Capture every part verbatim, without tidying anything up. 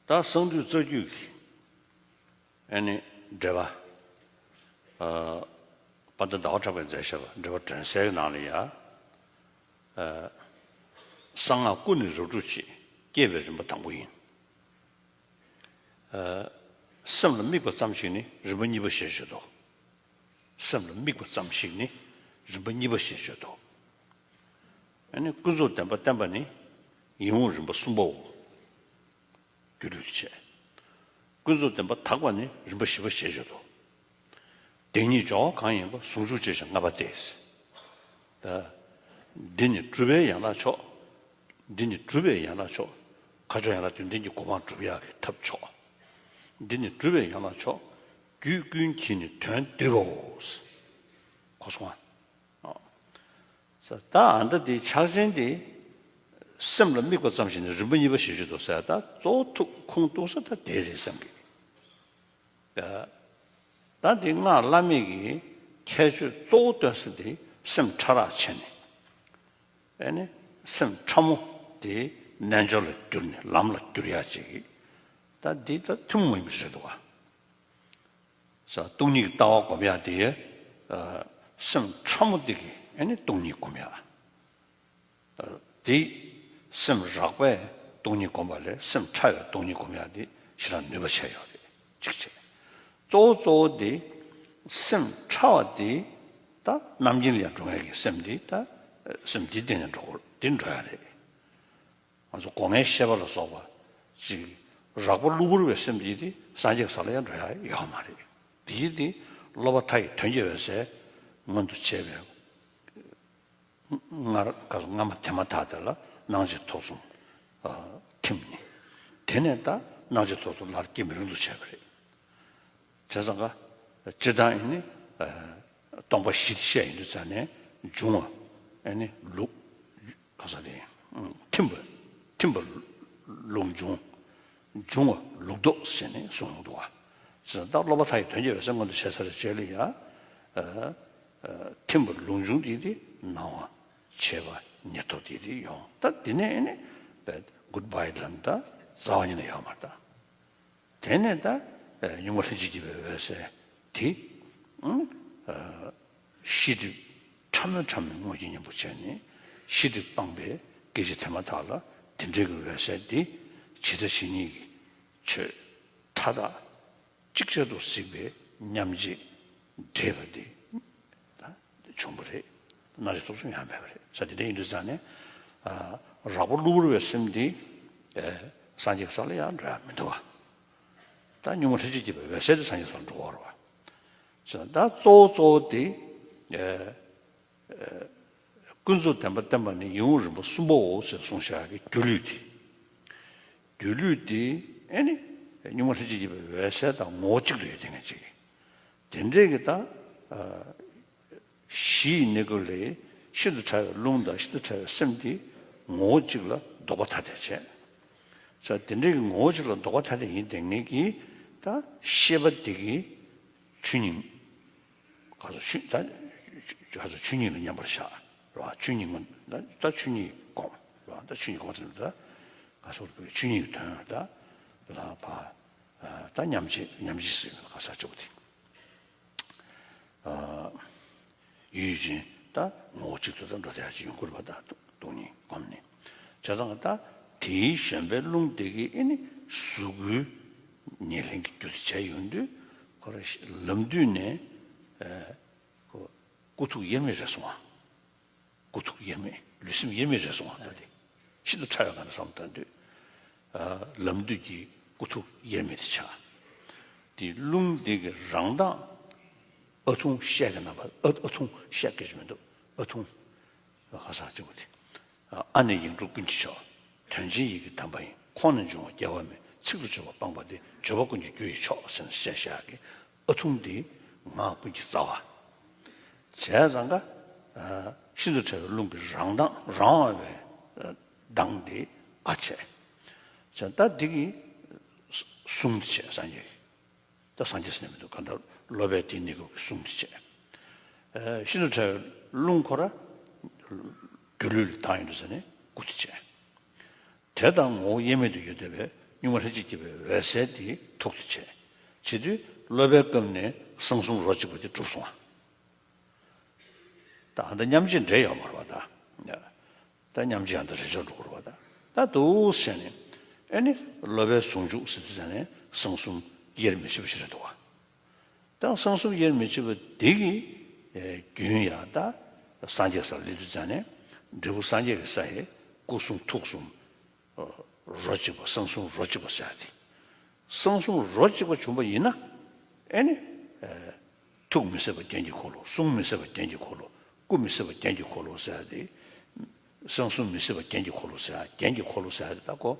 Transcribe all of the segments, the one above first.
ད་གསང་འདུས་རྩ་རྒྱུད་ཀྱི་ཨ་ནི་འགྲེལ་པ། ཨ། དཔལ་ལྡན་ཟླ་བ་གྲགས་པས་མཛད་བཞག་པ་འགྲེལ་པ་དྲན་གསལ་གྱི་ནང་ལ་ཡ། ཨ། གསང་སྔགས་ཀུན་ནས་རབ་སྒྲུབ་ཅིང་། བསྐྱེད་པའི་རིམ་པ་དང་པོ་ཡིན། ཨ། སེམས་ལ་དམིགས་པ་ཙམ་ཞིག་ནི་རིམ་པ་གཉིས་པ་ཞེས་བརྗོད་དོ། སེམས་ལ་དམིགས་པ་ཙམ་ཞིག་ནི་རིམ་པ་གཉིས་པ་ཞེས་བརྗོད་དོ། ཨ་ནི་ཀུན་རྫོབ་བདེན་པ་བསྟན་པ་ནི་ཡིད་འོང་རིམ་པ་གསུམ་པའོ། སྒྱུ་ལུས་བྱས། ཀུན་རྫོབ་བདེན་པ་དག་པ་ནི་རིམ་པ་བཞི་པ་ཞེས་བརྗོད་དོ། དེ་ཉིད་སྦྱོར་བ་གང་ཡིན་པ། ཟུང་འཇུག་ཅེས་བྱ་ལྔ་པ་སྟེ། ད། འདི་ནི་སྒྲུབ་པའི་ཡན་ལག་མཆོག་འདི་ནི་སྒྲུབ་པའི་ཡན་ལག་མཆོག་ཁ་ཕྱོགས་ཡན་ལག་བདུན་ལྡན་གྱི་གོ་འཕང་སྒྲུབ་ཡག་གི་ཐབས་མཆོག་འདི་ནི་སྒྲུབ་པའི་ཡན་ལག་མཆོག་རྒྱུད་ཀུན་གྱི་ནི་དོན་བསྡུས་པའོ། གོ་སོང་ང་། ད་ཨ་འདྲ་དེ་ཕྱག་ཆེན་དེ་སེམས་ལ་དམིགས་པ་ཙམ་ཞིག་ནི་རིམ་པ་གཉིས་པ་ཞེས་བརྗོད་དོ་ཟེར། ད་གཙོ་བོ་ཐུགས་ཁུངས་གཏུགས་ས་ད་དེ་རེད་བསམ་གི། ད་འདི་སྔགས་བླ་མེད་ཀྱི་ཁྱད་ཆོས་གཙོ་བོ་སྟོན་ས་དེ་སེམས་ཕྲ་རགས་ཆེ་ནས། ཨེ་ནི་སེམས་ཕྲ་མོ་དེ་རྣལ་འབྱོར་ལ་བསྒྱུར་ནས་ལམ་ལ་བསྒྱུར་ཡག་ཅིག་ད་འདི་ད་ཐུན་མོང་མ་ཡིན་པ་ཞིག་རེད་འདུག་བ། ས་སྟོང་ཉིད་ཀྱི་ལྟ་བ་སྒོམ་ཡག་དེ། ཨ། སེམས་ཕྲ་མོ་དེ་གིས་ཨེ་ནི་སྟོང་ཉིད་སྒོམ་ཡག་ཨ། དེ་སེམས་རགས་པས་སྟོང་ཉིད་སྒོམ་པ་ལས་སེམས་ཕྲ་བས་སྟོང་ཉིད་སྒོམ་ཡག་དེ་ཞེ་དྲག་ནུས་པ་ཆེ་ཡོད་རེད། གཅིག་བྱས། གཙོ་བོ་གཙོ་བོ་དེ་སེམས་ཕྲ་བ་དེ་ད་རྣམ་མཁྱེན་ལ་ཡང་འགྲོ་ཡག་གི་སེམས་དེ་ད་སེམས་དེའི་སྟེང་ནས་འགྲོ་དགོས་དེ་འགྲོ་ཡག་རེད། ང་ཚོ་སྒོ་ལྔའི་ཤེས་པ་ལ་སོགས་པ་ཅིག་རགས་པ་གློ་བུར་བའི་སེམས་ཀྱིས་དེ་སངས་རྒྱས་ས་ལ་ཡང་འགྲོ་ཡག་ཡོད་མ་རེད། དེ་ཡིས་དེ་སློབ་པ་མཐའ་ཡི་དོན་གྱི་འོད་གསལ་མངོན་དུ་བྱས་པའི་སྔར་སྔ་མ་དེ་མ་ཐག་དེ་ལ་སྣང་མཆེད་ཐོབ་གསུམ་ཐིམ་ནས། དེ་ནས་ད་སྣང་མཆེད་ཐོབ་གསུམ་སླར་སྐྱེ་མི་རུང་དུ་བྱས་པ་རེད། བྱས་ཙང་ཀ་སྤྱིར་བཏང་ཡིན་ནི། སྟོང་པ་བཞི་དེ་བཤད་ཡིན་དུས་ཙང་ནས་འབྱུང་བ་ཨེ་ནི་ལུགས། ག་ས་དེ། ཐིམ་པ། ཐིམ་པ་ལུགས་འབྱུང་། འབྱུང་བ་ལུགས་ལྡོག་ཟེར་ནས་གསུངས་ཡོང་འདུག་བ། ཟེར་ད་སློབ་པ་མཐའ་ཡི་དོན་གྱི་འོད་གསལ་མངོན་དུ་བྱས་ཚར་རྗེས་ལ་ཡ། ཐིམ་པ་ལུགས་འབྱུང་དེ་དེ་སྣང་བ། བྱས་པ་ཉེར་ཐོབ་དེ་དེ་ཡོང་ད་དེ་ནས་ཨེ་ནི། གུཌ་བྷའི་ལབ་ད་རྩ་བ་ཉིད་ནས་ཡོད་མ་རེད་ད། དེ་ནས་ད་གཉུག་མ་ལྷན་ཅིག་སྐྱེས་པའི་འོད་གསལ་དེ། ཨ། གཞི་དེ་ཕྲ་མོའི་ཕྲ་མོའི་དངོས་གཞི་གཉེན་པོ་བྱས་ནས་གཞི་དེ་སྤངས་པའི་སྐད་ཅིག་དེ་མ་ཐག་ལ་དེ་འདྲའི་གི་འོད་གསལ་དེ་ཇི་ལྟ་ཇི་སྙེད་ཀྱི་ཆོས་མཐའ་དག་ཅིག་ཅར་དུ་གཟིགས་པའི་མཉམ་རྗེས་འདྲེས་པ་དེ། ད་བྱུང་བ་རེད། སྣང་མཆེད་ཐོབ་གསུམ་ཡང་མེད་པ་རེད་ས་དེ་འདྲ་ཡིན་དུས་ཙང་ནས། ཨ། རགས་པ་གློ་བུར་བའི་སེམས་འདི། ཨེ། སངས་རྒྱས་ས་ལ་ཡང་འགྲོ་ཡག་མི་འདུག་བ། ད་གཉུག་མ་ལྷན་ཅིག་སྐྱེས་པའི་འོད་གསལ་དེ་སངས་རྒྱས་ས་ལ་འགྲོ་བ་རེད་བ། ད་གཙོ་བོ་གཙོ་བོ་དེ། ཨེ། ཨེ། ཀུན་རྫོབ་བདེན་པ་བསྟན་པ་ནི་ཡིད་འོང་རིམ་པ་གསུམ་པའོ་ཞེས་གསུངས་བཞག་གི་སྒྱུ་ལུས་དེ། སྒྱུ་ལུས་དེ་ཨེ་ནི་གཉུག་མ་ལྷན་ཅིག་སྐྱེས་པའི་འོད་གསལ་དང་ངོ་བོ་གཅིག་ཏུ་ཡོད་དེ་ངེས་ཅིག་དེ་འདྲས་ཀྱི་ད། ཨ། གཞི་ཡི་གནས་སྐབས་ལས་ཤིན་ཏུ་ཕྲ་བའི་རླུང་དང་ཤིན་ཏུ་ཕྲ་བའི་སེམས་དེ་ངོ་བོ་གཅིག་ལ་ལྡོག་པ་ཐ་དད་བྱས། ས་དེ་འདྲས་ཀྱི་ངོ་བོ་གཅིག་ལ་ལྡོག་པ་ཐ་དད་ཡིན་དེ་ངེས་ཀྱི་ད་ཤེས་པ་དེ་གི་ཆོས་ཉིད། ག་ཚོད་ཆོས་ད། ག་ཚོད་ཆོས་ཉིད་ལ་མཉམ་པར་བཞག་རེད་བ། ཆོས་ཉིད་ངོ་ད་ད་ཆོས་ཉིད་སྒོམ་རེད་བ། ད་ཆོས་ཉིད་སྒོམ་ཟེར་ན་ད་ག་ཚོད་ཆོས་ཉིད་ཀྱི་དོན་ད་ལ་ཕ་ད་མཉམ་རྗེས་མཉམ་རྗེས་ཟེར་བའི་ག་ས་ཆེ་བོ་དེ། ཨ། ཡུལ་ཅན་ད་ངོ་བོ་གཅིག་ཏུ་ད་འགྲོ་བདེ་ཅིག་ཡོང་གི་རེད་པ། ད་སྟོང་ཉིད་སྒོམ་ནས་བྱས་ཙང་ད་དེའི་བཞོན་པའི་རླུང་དེ་གིས་ཨེ་ནི་གཟུགས་སྐུའི་ཉེར་ལེན་གྱི་རྒྱུ་དེ་བྱས་ཡོང་དུས་ཁོ་ར་ལམ་དུས་ནས། ཨ། ཁོ་ཀུན་ཐུག་དབྱེར་མེད་རེད་སོང་ང་། ཀུན་ཐུག་དབྱེར་མེད་ལུས་སེམས་དབྱེར་མེད་རེད་སོང་ང་ད་དེ། ཤིན་ཏུ་ཕྲ་བའི་ངང་ནས་བསམ་བློ་བཏང་དུས། ཨ། ལམ་དུས་ཀྱི་ཀུན་ཐུག་དབྱེར་མེད་དེ་ཆགས། དེ་རླུང་དེ་གི་རང་མདངས་ཨ་ཐུང་ཤད་ཀྱི་རྣམ་པ། ཨ་ཨ་ཐུང་ཤད་ཀྱི་མི་འདུག་ཨ་ཐུང་། ཧ་སག་གཅིག་པོ་དེ། ཨ་ནི་ཡིག་འབྲུ་ཀུན་གྱི་མཆོག་དོན་ཆེན་ཡིད་ཀྱི་དམ་པ་ཡིན། ཁོང་ནས་འབྱུང་བ་རྒྱལ་བ་མིན། ཚིག་ཏུ་བརྗོད་པ་སྤངས་པ་སྟེ། བརྗོད་པ་ཀུན་གྱི་རྒྱུ་ཡི་མཆོག་ཟེར་ནས་བཤད་བཞག་གི། ཨ་ཐུང་འདི་ངག་ཀུན་གྱི་རྩ་བ། བྱས་ཙང་ཀ་ཤིན་ཏུ་ཕྲ་བའི་རླུང་གི་རང་མདངས་རང་བ་བའི་མདངས་འདི་ཨ་བྱས། བྱས་ད་འདི་གི་གསུང་བྱས་སངས་རྒྱས་ཀྱི། ད་སངས་རྒྱས་ཟེར་ནས་མི་འདུག་གང་ལྟར་སློབ་པའི་དེའི་གནས་སྐབས་ཀྱི་གསུང་དེ་བྱས། ཤིན་ཏུ་ཕྲ་བའི་རླུང་ཁོ་ར་སྒྱུ་ལུས་ལ་བཏང་ཡོང་དུས་ཟེར་ནས་སྐུ་དེ་བྱས། དེ་དང་ངོ་བོ་དབྱེར་མེད་དུ་ཡོད་བསྡད་པའི་ གཉུག་མ་ལྷན་ཅིག་སྐྱེས་པའི་འོད་གསལ་དེ་ཐུགས་དེ་བྱས། བྱེད་དུས་སློབ་པའི་སྐབས་ནས་གསང་གསུམ་རོ་གཅིག་པ་དེ་གྲུབ་སོང་བ། ད་ཨ་ད་མཉམ་རྗེས་འདྲེས་ཡོད་མ་རེད་པ་ད། ད་མཉམ་རྗེས་ཨ་ད་རེས་ཆོག་འགྲོ་གི་རེད་པ་ད། ད་འདུག་བྱས་ནས་ཨེ་ནི་སློབ་པའི་ཟུང་འཇུག་ཟེར་དུས་ཙང་ནས་གསང་གསུམ་དབྱེར་མི་ཕྱེད་པ་ཞིག་རེད་འདུག་བ། ད་གསང་གསུམ་དབྱེར་མི་ཕྱེད་པ་དེ་གི་རྒྱུན་ཡང་ད་སངས་རྒྱས་སར་སླེབས་དུས་ཙང་ནས་འབྲས་བུ་སངས་རྒྱས་ཀྱི་ས་ཡི་སྐུ་གསུང་ཐུགས་གསུམ་རོ་གཅིག་པ་གསང་གསུམ་རོ་གཅིག་པ་ཟེར་ཡ་དེ། གསང་གསུམ་རོ་གཅིག་པ་བྱུང་བ་ཡིན་ན་ཨེ་ནི། ཐུགས་མི་ཟད་པ་རྒྱན་གྱི་འཁོར་ལོ། གསུང་མི་ཟད་པ་རྒྱན་གྱི་འཁོར་ལོ། སྐུ་མི་ཟད་པ་རྒྱན་གྱི་འཁོར་ལོ་ཟེར་ཡ་དེ། གསང་གསུམ་མི་ཟད་པ་རྒྱན་གྱི་འཁོར་ལོ་ཟེར་ཡ། རྒྱན་གྱི་འཁོར་ལོ་ཟེར་ཡ་དེ་ད་ཁོ་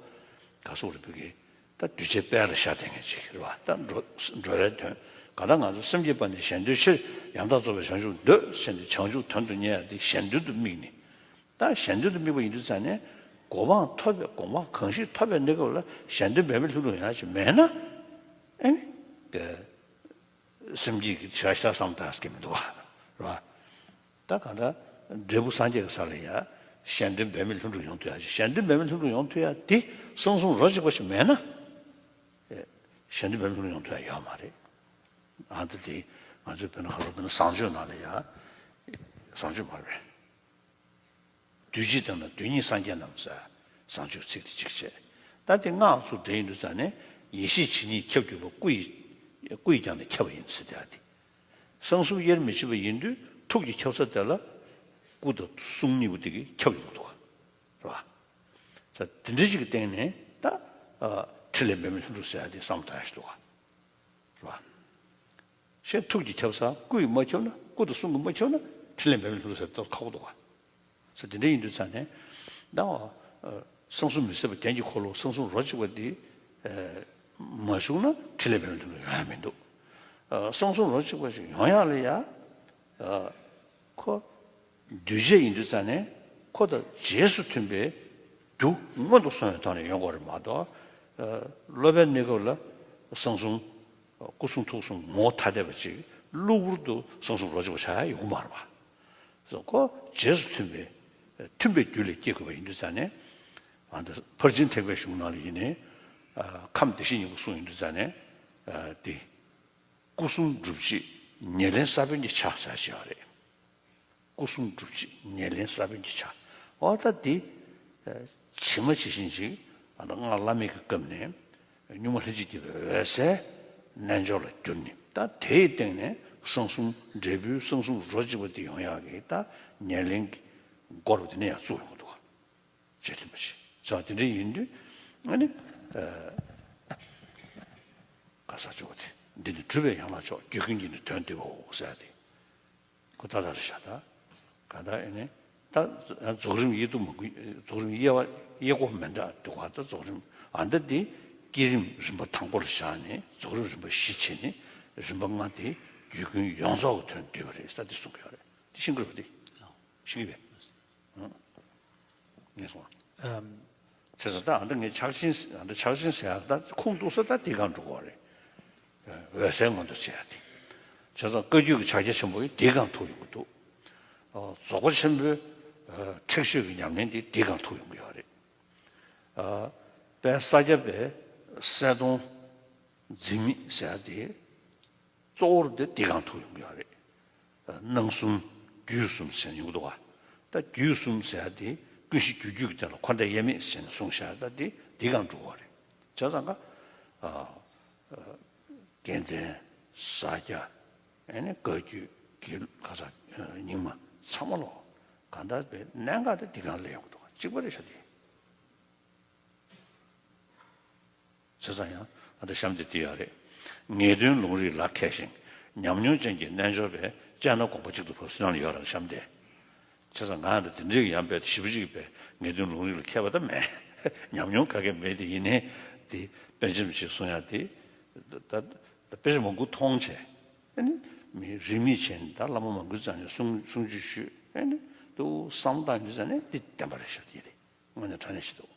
ག་སོགས་རེད་པའི་གི། ད་གདུལ་བྱའི་དཔལ་ལ་ཤར་དེ་ངེས་ཅིག་རེད་བ། ད་འགྲོ་འགྲོ་བའི་དོན་ག་ད་ང་ཚོ་སེམས་བསྐྱེད་པ་ནས་གཞན་དོན་ཕྱིར། ཡང་དག་རྫོགས་པའི་བྱང་ཆུབ་འདོད་ཟེར་ནས་བྱང་ཆུབ་དོན་དུ་གཉེར་ཡ་དེ་གཞན་དོན་དུ་དམིགས་ནས། ད་གཞན་དོན་དུ་དམིགས་པ་ཡིན་དུས་ཙང་ནས་གོ་འཕང་ཐོབ་པའི་གོ་འཕང་གང་ཞིག་ཐོབ་པའི་གནས་སྐབས་ལ་གཞན་དོན་འབད་མེད་ལྷུན་གྲུབ་ཡོང་ཡ་ཞིག་མེད་ན་ཨེ་ནི། སེམས་བསྐྱེད་ཀྱི་ཤ་ཤ་བསམ་ཐག་སྐྱེ་མི་འདུག་བ། རེད་བ། ད་གང་ལྟར་འབྲས་བུ་སངས་རྒྱས་ཀྱི་ས་ལ་ཡ་གཞན་དོན་འབད་མེད་ལྷུན་གྲུབ་ཡོང་ཐུབ་ཡ་ཞིག་གཞན་དོན་འབད་མེད་ལྷུན་གྲུབ་ཡོང་ཐུབ་ཡ་དེ་གསང་གསུམ་རོ་གཅིག་པ་ཞིག་མེད་ན། ཨེ། གཞན་དོན་འབད་མེད་ལྷུན་གྲུབ་ཡོང་ཐུབ་ཡ་ཡོད་མ་རེད། ཨ་ད་དེ་ང་ཚོས་དཔེར་ན་ཁ་ལོ་དཔེར་ན་བཟང་སྤྱོད་ནང་ལ་ཡ། བཟང་སྤྱོད་མ་རེད། གདུལ་བྱའི་དོན་ལ་གདུལ་སྙིང་སངས་རྒྱས་རྣམས་ཟེར། བཟང་སྤྱོད་ཚིག་དེ་གཅིག་བྱས། ད་དེ་སྔགས་ཚུར་འདྲེན་ཡིན་དུས་ཙང་ནས་ཡེ་ཤེས་ཇི་སྙེད་ཁྱབ་གྱུར་པ། སྐུ་ཡི་སྐུ་ཡིས་ཀྱང་ནི་ཁྱབ་པ་ཡིན་ཟེར་དེ་ཨ་དེ། གསང་གསུམ་དབྱེར་མི་ཕྱེད་པ་ཡིན་དུས་ཐུགས་ཀྱི་ཁྱབ་ས་དེ་ལ་སྐུ་དང་གསུང་གཉིས་པོ་དེ་གིས་ཁྱབ་ཡོང་གི་འདུག་ག། རེད་བ། ད་དེ་འདྲ་ཅིག་གི་སྟེང་ནས་ད་ཨ་ཕྲིན་ལས་འབད་མེད་ལྷུན་གྲུབ་ཟེར་ཡ་དེ་བསམ་བློ་བཏང་ཡ་ཞིག་འདུག་ག། རེད་བ། ཞེས་ཐུགས་ཀྱིས་ཁྱབ་ས་སྐུ་ཡིས་མ་ཁྱབ་ན། སྐུ་དང་གསུང་གིས་མ་ཁྱབ་ན་ཕྲིན་ལས་འབད་མེད་ལྷུན་གྲུབ་ཟེར་ཏོག་ཁག་པོ་འདུག་ག། ཟེར་དེ་འདྲ་ཡིན་དུས་ཙང་ནས་ད་ཨ་གསང་གསུམ་མི་ཟད་པ་རྒྱན་གྱི་འཁོར་ལོ། གསང་གསུམ་རོ་གཅིག་པ་འདི་ཨ་མ་བྱུང་ན་ཕྲིན་ལས་འབད་མེད་ལྷུན་གྲུབ་ཡོང་ཡ་མི་འདུག། ཨ་གསང་གསུམ་རོ་གཅིག་པ་ཞིག་ཡོང་ཡ་ལ་ཡ་ཨ་ཁོ་འདུས་བྱས་ཡིན་དུས་ཙང་ནས་ཁོ་དང་རྗེས་སུ་མཐུན་པའི་རྒྱུ་མངོན་དུ་སོང་བའི་ཐོག་ནས་ཡོང་དགོས་རེད་མ་གཏོགས། ཨ་སློབ་པའི་གནས་སྐབས་ལ་གསང་གསུམ་སྐུ་གསུང་ཐུགས་གསུམ་ངོ་བོ་ཐ་དད་པ་ཅིག་གློ་བུར་དུ་གསང་གསུམ་རོ་གཅིག་པ་ཆགས་ཡ་ཡོང་གི་མ་རེད་པ། སོ་ཁོ་རྗེས་སུ་མཐུན་པའི་མཐུན་པའི་རྒྱུ་ལས་སྐྱེ་དགོས་པ་ཡིན་དུས་ཙང་ནས། ཨ་འདི་ཕར་ཕྱིན་ཐེག་པའི་གཞུང་ནང་ལ་ཡིན་ནའི་ཨ་ཁམས་བདེ་གཤེགས་སྙིང་པོ་གསུངས་ཡོང་དུས་ཙང་ནས་ཨ་འདི། སྐུ་གསུང་སྒྲུབ་བྱེད་ཉེར་ལེན་ས་བོན་གྱི་ཆ་ཟེར་ཞིག་ཡོད་རེད། སྐུ་གསུང་སྒྲུབ་བྱེད་ཉེར་ལེན་ས་བོན་གྱི་ཆ། འོ་ད་འདི་ཇི་མ་ཇི་བཞིན་ཅིག་ཨ་ད་སྔགས་བླ་མེད་ཀྱི་སྐབས་ནས་གཉུག་མ་ལྷན་ཅིག་སྐྱེས་པའི་འོད་གསལ་རྣལ་འབྱོར་ལ་གྱུར་ནས། ད་དེའི་སྟེང་ནས་གསང་གསུམ་འབྲས་བུའི་གསང་གསུམ་རོ་གཅིག་པ་དེ་ཡོང་ཡག་གི་ད་ཉེར་ལེན་གྱི་སྒོ་རུ་དེ་ནས་ཡང་བཙུགས་ཡོང་གི་འདུག་ག། རྗེས་མཐུན་པ་ཞིག་ཟེར་བ་དེ་འདྲ་ཡིན་དུས་ཨ་ནི་ཨ་ག་ས་ཅོག་དེ་འདི་ནི་གྲུབ་པའི་ཡན་ལག་མཆོག། རྒྱུད་ཀུན་གྱི་ནི་དོན་བསྡུས་པའོ་ཟེར་ཏེ། ཁོ་ད་ལྟ་རེད་ཤག་ད། ག་ད་ཨ་ནི་ད་རྫོགས་རིམ་དབྱེ་དུ་མ་དགོས། རྫོགས་རིམ་དབྱེ་བ་དབྱེ་སྒོ་མི་འདྲ་འདུག་ག། ད་རྫོགས་རིམ་ཨ་འདི་འདི་བསྐྱེད་རིམ་རིམ་པ་དང་པོ་ལ་བཞག་ནས་རྫོགས་རིམ་རིམ་པ་བཞི་བྱས་ནས་རིམ་པ་ལྔ་དེ་རྒྱུད་ཀུན་ཡོངས་རྫོགས་ཀྱི་དོན་བསྡུས་པ་རེད་ཟེར་ཏེ་གསུང་གི་ཡོད་རེད། དེ་ཤེས་ཀྱི་རེད་པ་དེ། ཤེས་ཀྱི་རེད། ངས་སོང་། ཨམ། བྱས་ཙང་ད་ཨ་འདི་ངས་ཕྱག་ཆེན་ཟེར། ཨ་འདི་ཕྱག་ཆེན་ཟེར་ཡ་ད་ཁུངས་གཏུགས་ས་ད་དེའི་སྒང་འགྲོ་གི་རེད། འོད་གསལ་མངོན་དུ་བྱེད་ཡ་དེ། བྱས་ཙང་བཀའ་བརྒྱུད་ཀྱི་ཕྱག་རྒྱ་ཆེན་པོ་ཡི་དེའི་སྒང་ཐུག་ཡོང་གི་འདུག། ཨ་རྫོགས་པ་ཆེན་པོའི་ཨ་ཁྲེགས་ཆོད་ཀྱི་ཉམས་ལེན་དེ་དེའི་སྒང་ཐུག་ཡོང་གི་ཡོད་རེད། ཨ་དཔལ་ས་སྐྱ་པའི་གསལ་སྟོང་འཛིན་མེད་ཟེར་ཡ་དེ། གཙོ་བོར་དེ་འདི་སྒང་ཐུག་ཡོང་གི་ཡོད་རེད། སྣང་གསུམ་རྒྱུད་གསུམ་ཟེར་ནས་ཡོང་གི་འདུག་བ། ད་རྒྱུད་གསུམ་ཟེར་ཡ་དེ་ཀུན་གཞི་རྒྱུད་རྒྱུད་ཀྱི་དོན་ལ་འཁོར་འདས་དབྱེར་མེད་ཟེར་ནས་གསུངས་བཞག། ད་དེ་འདི་སྒང་འགྲོ་གི་རེད། བྱས་ཙང་ཀ་ཨ་ཨ་དགེ་ལྡན་ས་སྐྱ་ཨ་ནི་བཀའ་བརྒྱུད་དགེ་ལུགས་ག་ས་རྙིང་མ་ཚང་མ་ལོ་གང་ལྟར་དེ་གནད་འགག་དེ་འདི་སྒང་སླེབས་ཡོང་གི་འདུག་བ། གཅིག་པ་རེད་ཤག་དེ། བྱས་ཙང་ཡང་ཨ་ད་གཤམ་དེ་དེ་ཡོད་རེད། ངེས་དོན་ལུང་རིགས་ལ་མཁས་ཤིང་ཉམས་མྱོང་ཅན་གྱི་རྣལ་འབྱོར་པས་དཔྱད་ན་དགོངས་པ་གཅིག་ཏུ་བབས་ཟེར་ནང་ལ་ཡོད་རེད་གཤམ་དེ། བྱས་ཙང་ང་ཨ་ད་དེ་འདྲའི་ཡང་དཔེ་ཞེ་པོ་ཅིག་དཔེ་ངེས་དོན་ལུང་རིགས་ལ་མཁས་པ་ད་མེད། ཉམས་མྱོང་ག་གེ་མེད་དེ་ཡིན་ནའི་དེ་དཔེ་ཆ་མི་ཞིག་གསུང་ཡ་དེ་ད་ད་དཔེ་ཆ་མང་པོ་མཐོང་བྱས་ཨ་ནི་མི་རིས་མེད་བྱས་ནས་ད་བླ་མ་མང་པོའི་རྩ་ནས་གསུང་གསུང་ཆོས་ཞུས་ཨ་ནི་ཏུ་བསམ་བཏང་ཡོད་ཙང་ནས་འདི་བདེན་པ་རེད་ཤག་དེ་རེད། དངོས་གནས་དྲང་གནས་ཤིག་འདུག།